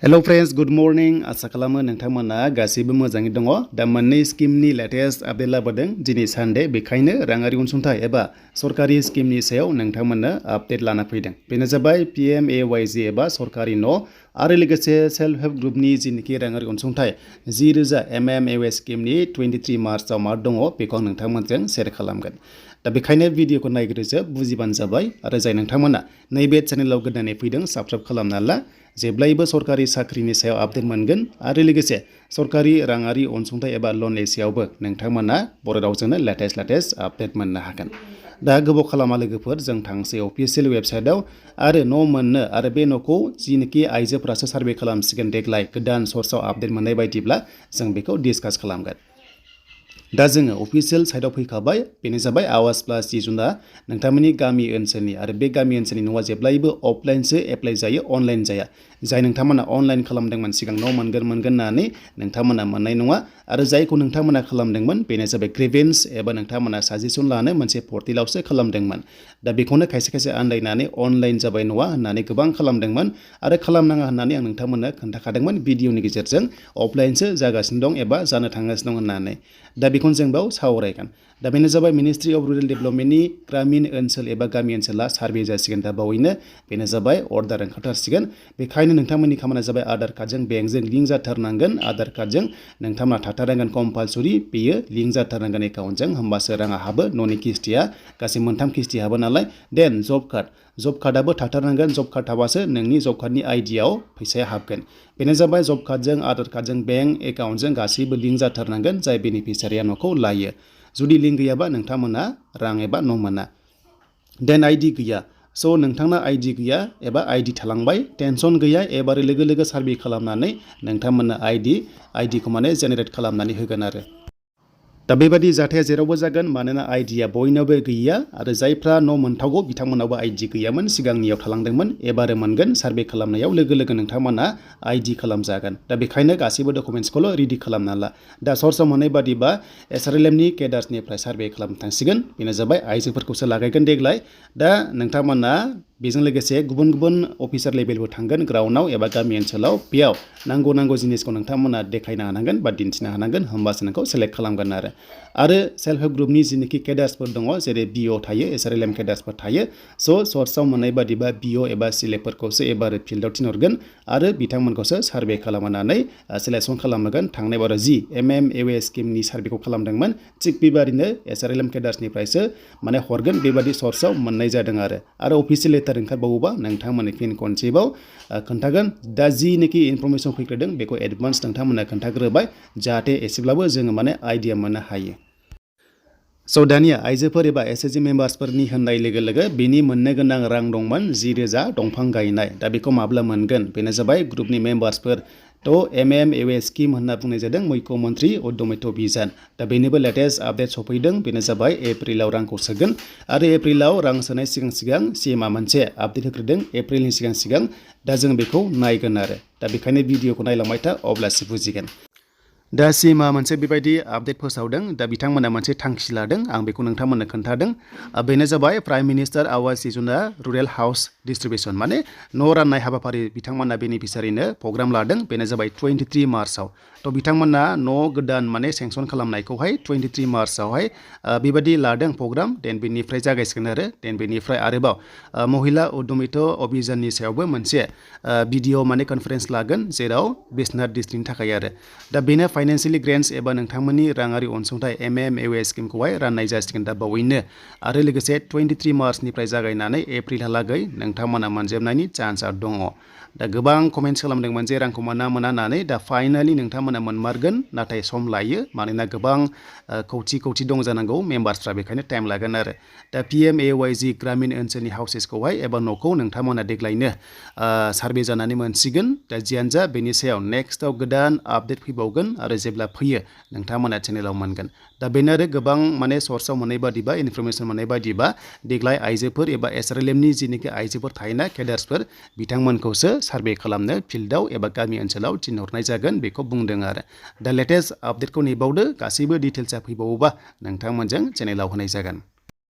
hello friends good morning आसा खालामो नोंथांमोना गासैबो मोजाङै दङ दा मोननै स्किमनि लेटेस्ट आपडेट लाबोदों दिनै सानडे बेखायनो राङारि अनसुंथाइ एबा सरकारि स्किमनि सायाव नोंथांमोननो आपडेट लाना फैदों बेनो जाबाय PMAYG एबा सरकारि न' आरो लोगोसे सेल्फ हेल्प ग्रुपनि जिनोखि राङारि अनसुंथाइ 10,000 MMAY स्किमनि 23 मार्चआव मा दङ बेखौ आं नोंथांमोनजों शेयार खालामगोन दा बेखायनो भिडिअखौ नायग्रोजोब बुजिबानो जाबाय आरो जाय नोंथांमोना नैबे चेनेलाव गोदानै फैदों साबस्क्राइब खालामना ला जेब्लायबो सरकारि साख्रिनि सायाव आपडेट मोनगोन आरो लोगोसे सरकारि राङारि अनसुंथाइ एबा लननि सायावबो नोंथांमोना बर' रावजोंनो लेटेस्ट आपडेट मोननो हागोन दा गोबाव खालामा लोगोफोर जों थांसै अफिसियेल वेबसाइटआव आरो न' मोननो आरो बे न'खौ जिनोखि आइजोफोरासो सार्भे खालामसिगोन देग्लाय गोदान सर्सआव आपडेट मोननाय बायदिब्ला जों बेखौ डिसकास खालामगोन दा जोङो अफिसियेल साइटआव फैखाबाय बेनो जाबाय आवाज प्लास जिजुना नोंथांमोननि गामि ओनसोलनि आरो बे गामि ओनसोलनि न'आ जेब्लायबो अफलाइनसो एप्लाइ जायो अनलाइन जाया जाय नोंथांमोना अनलाइन खालामदोंमोन सिगां न' मोनगोन होननानै नोंथांमोना मोननाय नङा आरो जायखौ नोंथांमोना खालामदोंमोन बेनो जाबाय ग्रिभेन्स एबा नोंथांमोना साजेसन लानो मोनसे पर्टेलावसो खालामदोंमोन दा बेखौनो खायसे आन्दायनानै अनलाइन जाबाय नङा होननानै गोबां खालामदोंमोन आरो खालामनाङा होननानै आं नोंथांमोननो खोन्थाखादोंमोन भिडिअनि गेजेरजों अफलाइनसो जागासिनो दं एबा जानो थांगासिनो दं होननानै दा बेखौनो जों बेयाव सावरायगोन दा बेनो जाबाय मिनिस्ट्रि अफ रुरेल डेभेलपमेन्टनि ग्रामीण ओनसोल एबा गामि ओनसोला सार्भे जासिगोन दा बावैनो बेनो जाबाय अर्डार ओंखारथारसिगोन बेखायनो नोंथांमोननि खामानिया जाबाय आधार कार्डजों बेंकजों लिंक जाथारनांगोन आधार कार्डजों नोंथांमोना थाथारनांगोन कम्पालसरि बेयो लिंक जाथारनांगोन एकाउन्टजों होमबासो राङा हाबो न'नि किस्तिया गासै 3 किस्ति हाबो नालाय देन जब कार्डआबो थाथारनांगोन जब कार्ड थाबासो नोंनि जब कार्डनि आइडियाव फैसाया हाबगोन बेनो जाबाय जब कार्डजों आधार कार्डजों बेंक एकाउन्टजों गासैबो लिंक जाथारनांगोन जाय बेनिफिसियारिया न'खौ लायो जुदि लिंक गैयाबा नोंथांमोना रां एबा न' मोना देन आइडि गैया स' नोंथांना आइडि गैया एबा आइडि थालांबाय टेनसन गैया एबारे लोगो सार्भे खालामनानै नोंथांमोननो आइडिखौ माने जेनेरेट खालामनानै होगोन आरो दा बेबादि जाथाया जेरावबो जागोन मानोना आइडिया बयनावबो गैया आरो जायफ्रा न' मोनथावगौ बिथांमोनावबो आइडि गैयामोन सिगांनियाव थालांदोंमोन एबारे मोनगोन सार्भे खालामनायाव लोगो नोंथांमोना आइडि खालामजागोन दा बेखायनो गासैबो डकुमेन्टसखौल' रेडि खालामना ला दा सर्सआव मोननाय बादिबा SRLMनि केडार्सनिफ्राय सार्भे खालामनो थांसिगोन बेनो जाबाय आइजोफोरखौसो लागायगोन देग्लाय दा नोंथांमोना बेजों लोगोसे गुबुन अफिसार लेभेलबो थांगोन ग्राउन्डआव एबा गामि ओनसोलाव बेयाव नांगौ जिनिसखौ नोंथांमोना देखायनो हानांगोन बा दिन्थिनो हानांगोन होमबासो नोंखौ सेलेक्ट खालामगोन आरो सेल्फ हेल्प ग्रुपनि जिनोखि केडार्सफोर दङ जेरै BO थायो SRLM केडार्सफोर थायो स' सर्सआव मोननाय बादिबा BO एबा सिलेक्टफोरखौसो एबार फिल्डआव थिनहरगोन आरो बिथांमोनखौसो सार्भे खालामनानै सिलेक्सन खालामगोन थांनाय बाराव जि MMAY स्किमनि सार्भेखौ खालामदोंमोन थिग बेबादिनो SRLM केडार्सनिफ्रायसो माने हरगोन बेबादि सर्सआव मोननाय जादों आरो अफिसियेल लेटार ओंखारबावोबा नोंथांमोननि फिन खनसेबाव खोन्थागोन दा जिनोखि इनफरमेसन फैग्रोदों बेखौ एडभान्स नोंथांमोना खोन्थाग्रोबाय जाहाथे एसेब्लाबो जोङो माने आइडिया मोननो हायो स' दानिया आइजोफोर एबा SHG मेम्बार्सफोरनि होननाय लोगो बेनि मोननो गोनां रां दंमोन 10,000 दंफां गायनाय दा बेखौ माब्ला मोनगोन बेनो जाबाय ग्रुपनि मेम्बार्सफोर थ' MMAY स्किम होनना बुंनाय जादों मुख्यमन्त्रि उद्यमित बिजान दा बेनिबो लेटेस्ट आपडेट सफैदों बेनो जाबाय एप्रिलाव रांखौ सोगोन आरो एप्रिलाव रां सोनाय सिगां CMआ मोनसे आपडेट होग्रोदों एप्रिलनि सिगां दा जों बेखौ नायगोन आरो दा बेखायनो भिडिअखौ नायलांबाय था अब्लासो बुजिगोन दा CMआ मोनसे बेबायदि आपडेट फोसावदों दा बिथांमोना मोनसे थांखि लादों आं बेखौ नोंथांमोननो खोन्थादों बेनो जाबाय prime minister Awas Yojana rural house distribution माने न' राननाय हाबाफारि बिथांमोना बेनिफिसियारिनो प्रग्राम लादों बेनो जाबाय 23 मार्चआव थ' बिथांमोना न' गोदान माने सेंसन खालामनायखौहाय 23 मार्चआवहाय बेबायदि लादों प्रग्राम देन बेनिफ्राय जागायसिगोन आरो देन बेनिफ्राय आरोबाव महिला उद्यमित अभियाननि सायावबो मोनसे भिडिअ माने कनफारेन्स लागोन जेराव बिश्वनाथ डिस्ट्रिक्टनि थाखाय आरो दा बेनो फाइनान्सियेलि ग्रेन्ट्स एबा नोंथांमोननि राङारि अनसुंथाइ MMAY स्किमखौहाय राननाय जासिगोन दा बावैनो आरो लोगोसे 23 मार्चनिफ्राय जागायनानै एप्रिलहालागै नोंथांमोना मोनजोबनायनि चान्सआ दङ दा गोबां कमेन्ट्स खालामदोंमोन जे रांखौ मोना होननानै दा फाइनालि नोंथांमोना मोनमारगोन नाथाय सम लायो मानोना गोबां कौटि दं जानांगौ मेम्बार्सफ्रा बेखायनो टाइम लागोन आरो दा PMAYG ग्रामीण ओनसोलनि हाउसेसखौहाय एबा न'खौ नोंथांमोना देग्लायनो सार्भे जानानै मोनसिगोन दा जियानो जा बेनि सायाव नेक्स्टआव गोदान आपडेट फैबावगोन आरो जेब्ला फैयो नोंथांमोना चेनेलाव मोनगोन दा बेनो आरो गोबां माने सर्सआव मोननाय बादिबा इनफरमेसन मोननाय बादिबा देग्लाय आइजोफोर एबा SRLMनि जिनोखि आइजोफोर थायोना केडार्सफोर बिथांमोनखौसो सार्भे खालामनो फिल्डआव एबा गामि ओनसोलाव थिनहरनाय जागोन बेखौ बुंदों आरो दा लेटेस्ट आपडेटखौ नेबावदो गासैबो डिटेल्सआ फैबावोबा नोंथांमोनजों चेनेलाव होनाय जागोन